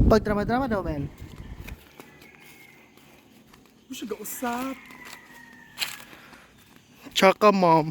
Pagdrama-drama daw, Mel. Siya gausap. Tsaka, mom.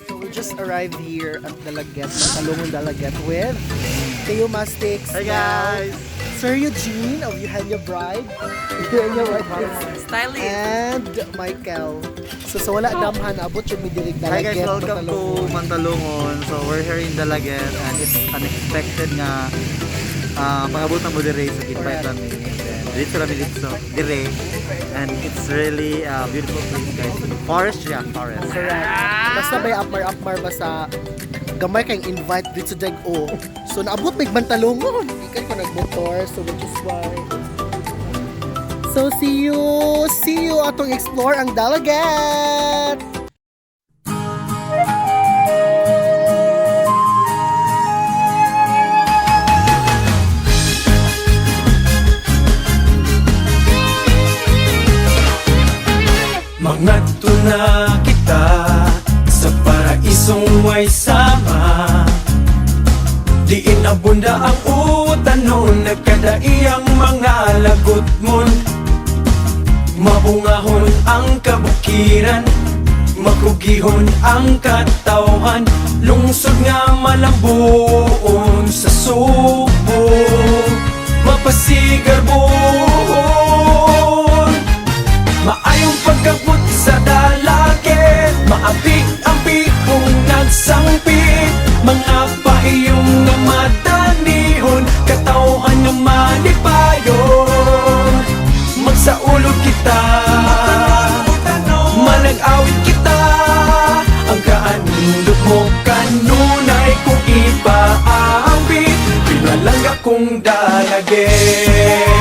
So we just arrived here at Dalaguete, Mantalongon Dalaguete with Teo Mastics. Hi guys! Sir Eugene of Eugenia Bride. Eugenia Bride. Stylist. And Michael. So sa wala damhan, abot yung mi diri Hi guys, Dalaguete, welcome to Mantalongon. Mantalongon. So we're here in Dalaguete and it's unexpected nga pangabot ng mo dire sa invite Correct. kami. And then dito kami dito dire and it's really a beautiful place, guys. Forest siya, forest. Correct. Basta may apmar-apmar ba sa gamay kayong invite dito sa Jag-O. So naabot may Mantalongon. Ikan ko nagmotor, so which is why. So see you atong explore ang Dalaguete! Mangadto na kita sa paraisong way sama. Diin abunda ang utanon, nagkadaiyang mga lagot mon. Mabungahon ang kabukiran, magugihon ang katawhan. Lungsod nga malambuon sa Subo, mapasigarbon. Maayong pagkabot sa dalagit, maapik ang pihong nagsangpit. Mga pahiyong nga madanihon, katawhan nga malipayon. Magsaulog kita, manag-awit kita. Ang kaanindot mo kanunay kong ipaambit, pinalangga kong dalagit.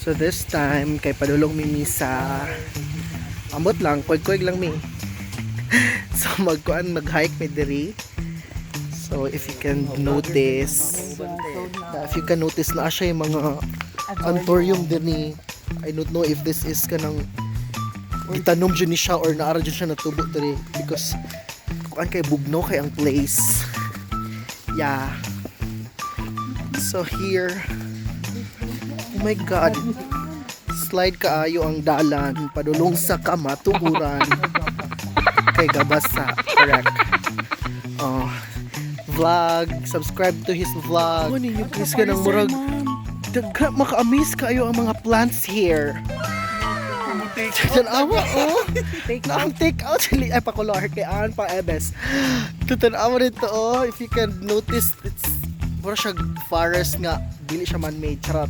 So this time, kay padulong mi mi sa ambot lang, kuig-kuig lang mi. So magkuan mag-hike mi diri. So if you can notice, na siya yung mga anthurium dinhi. I don't know if this is kanang gitanom jud ni siya or naara jud siya natubo diri because kuan kay bugno kay ang place. Yeah. So here, oh my God. Slide kaayo ang dalan padulong sa kamatuoran. Kay gabasa. Correct. Oh. Vlog, subscribe to his vlog. Ano ninyo guys ka ng murag dagha maka-amaze kaayo ang mga plants here. Tanawa oh. Na ang take out ay pakular kay an pa ebes. Tanawa nito oh, if you can notice, it's mura siya forest nga dili siya man-made, charot.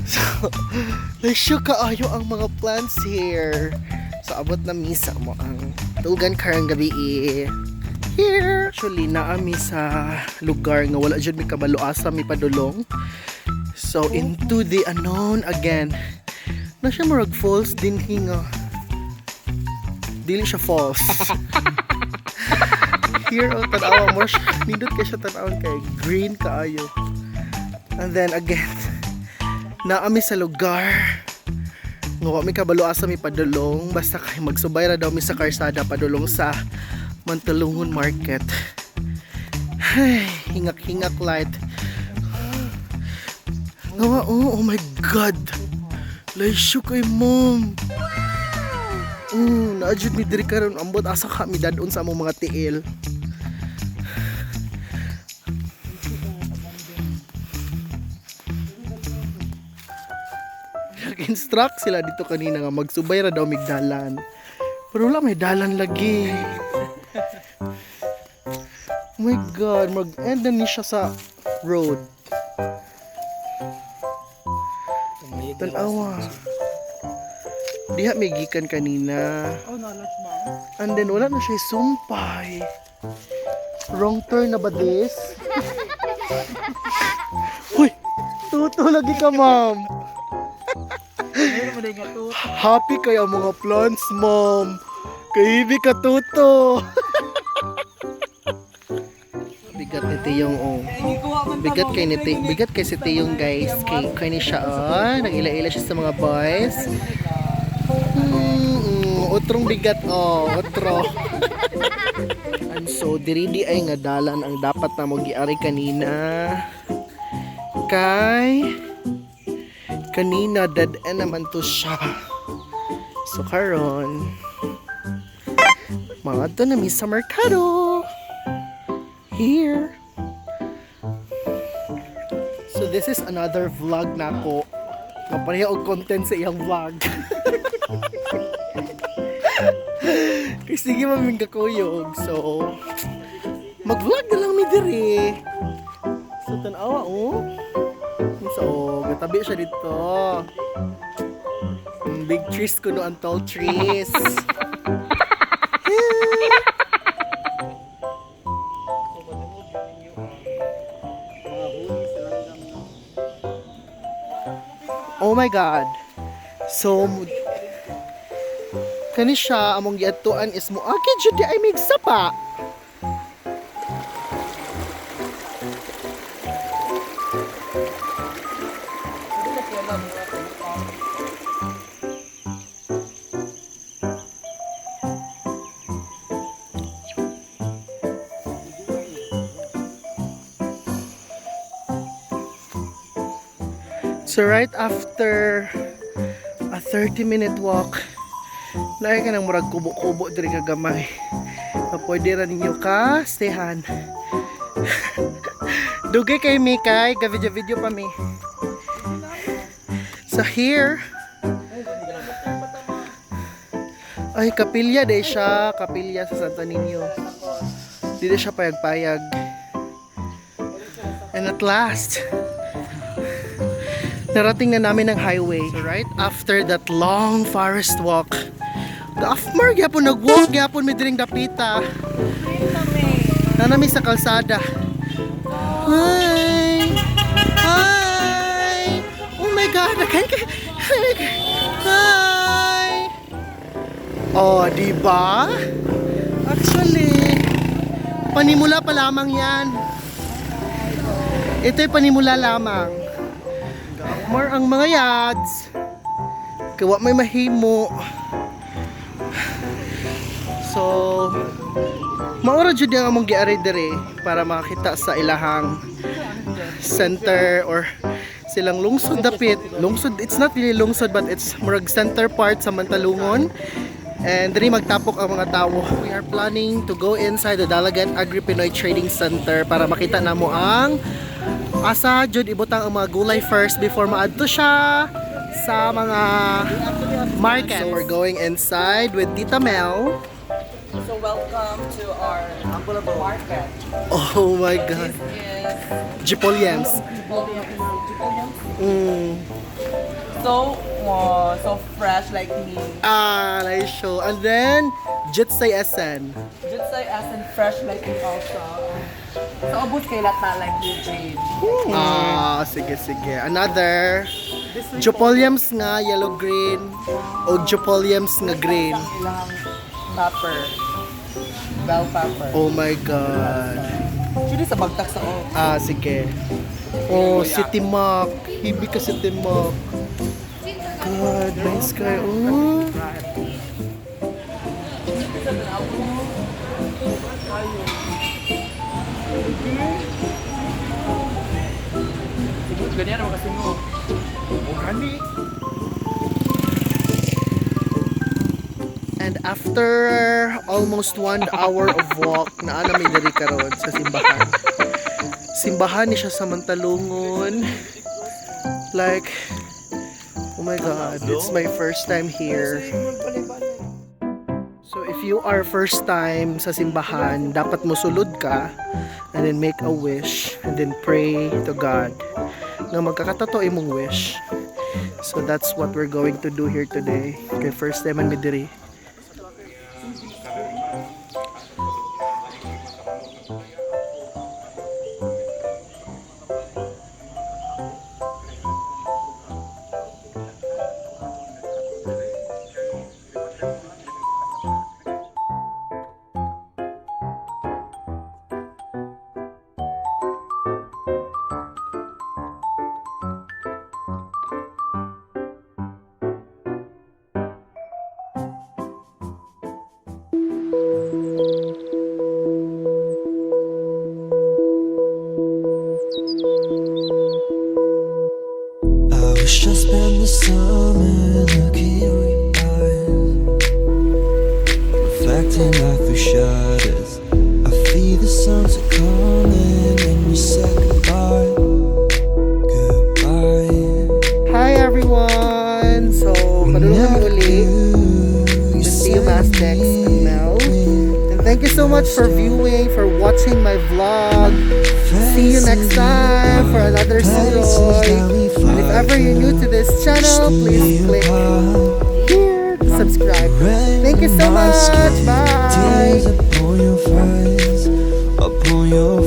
So, lasyo kaayo ang mga plants here. So, abot na misa mo ang tugan karang gabi eh. Here! Actually, naami sa lugar nga wala jud mi kabalo asa mi padulong. So, into the unknown again. Na siya murag falls din hinga. Dili siya falls. Here, oh, tanawa mo siya. Nindot kay siya tanawon kay green kaayo. And then again, naami sa lugar nga wa mi kabalo asa mi padulong, basta kay magsubay ra daw mi sa karsada padulong sa Mantalongon Market. Ay, hingak-hingak light. Ngawa, oh, oh my God. Laysyo kay mom. Oh, naadjud mi diri karon, ambot asa ka mi dadon sa among mga tiil. Nag-instruct sila dito kanina nga magsubay ra daw migdalan. Pero wala may dalan lagi. Oh my God, mag-end na ni siya sa road. Tanawa. Diha may gikan kanina. Oh, knowledge ba? And then wala na siya sumpay. Wrong turn na ba this? Uy! Tuto lagi ka, ma'am. Meron mo din nga to. Happy kaya mga plants, ma'am. Kaibi ka, Tuto. Bigat ni Tiyong, oh. Bigat kay ni bigat kay si Tiyong, guys. Kay kay ni siya, oh. Nag-ila-ila siya sa mga boys. Otrong bigat, oh. Otro. And so, diri di ay nga dalan ang dapat na mo giari kanina. Kay kanina dead end naman to siya. So karon mga na mi sa merkado. Here. So this is another vlog nako. Kapareha og content sa iyang vlog. Kasi sige maming kakuyog. So mag-vlog na lang mi diri. So tan-awa oh. So, gatabi siya dito. Big trees kuno ang tall trees. Oh my God. So, kani siya among giadtuan is moagi jud di ay mig sapa. So right after a 30-minute walk, naay ka ng murag kubo-kubo diri ka gamay. Na pwede ra ninyo ka stayhan. Dugay kay mi kay ga video video pa mi. So here ay kapilya day siya, kapilya sa Santo Niño. Dito siya payag-payag. And at last, narating na namin ang highway. So right after that long forest walk, the after gyapon nag-walk gyapon mi diring dapita. Nanami sa kalsada. Hi! Hi! Oh my God! Hi! Oh, di ba? Actually, panimula pa lamang yan. Ito'y panimula lamang. More ang mga yads. Kawa may mahimo. So, maura jud ang among giari diri para makita sa ilahang center or silang lungsod dapit. Lungsod, it's not really lungsod but it's murag center part sa Mantalungon. And diri magtapok ang mga tao. We are planning to go inside the Dalagan Agri Pinoy Trading Center para makita namo ang asa jud ibutang ang mga gulay first before maadto siya sa mga market. So we're going inside with Tita Mel. So welcome to our market. Oh my God. This is Jipolyams. Jipolyams. So fresh like me. Ah, nice show. And then, Jitsay SN. Jutsay as in fresh like me also. So ubos kay lata like you, Jade. Ah, sige, sige. Another. Jipolyams nga, yellow green. O Jipolyams nga green. Ang ilang pepper. Bell pepper. Oh my God. Actually sa bagtak sa o. Ah, sige. Oh, City Mac. Hibi ka City Mac. God, nice guy. Oh. Ganyan naman kasi mo. And after almost 1 hour of walk, naa na mi diri karon sa simbahan. Simbahan ni siya sa Mantalungon. Like, oh my God, it's my first time here. So if you are first time sa simbahan, dapat mosulod ka and then make a wish and then pray to God na magkakatotoo imong wish. So that's what we're going to do here today. Okay, first time man mi diri. I wish I spent the summer looking in your eyes, reflecting life through shutters. I feel the suns are coming and you said goodbye, goodbye. Hi everyone! So, padulong kami uli. You With Theo Mastex and Mel. And thank you so much for viewing, for watching my vlog. See you next time for another Suroy. And if ever you're new to this channel, please click here to subscribe. Thank you so much. Bye. Tears upon your face, upon your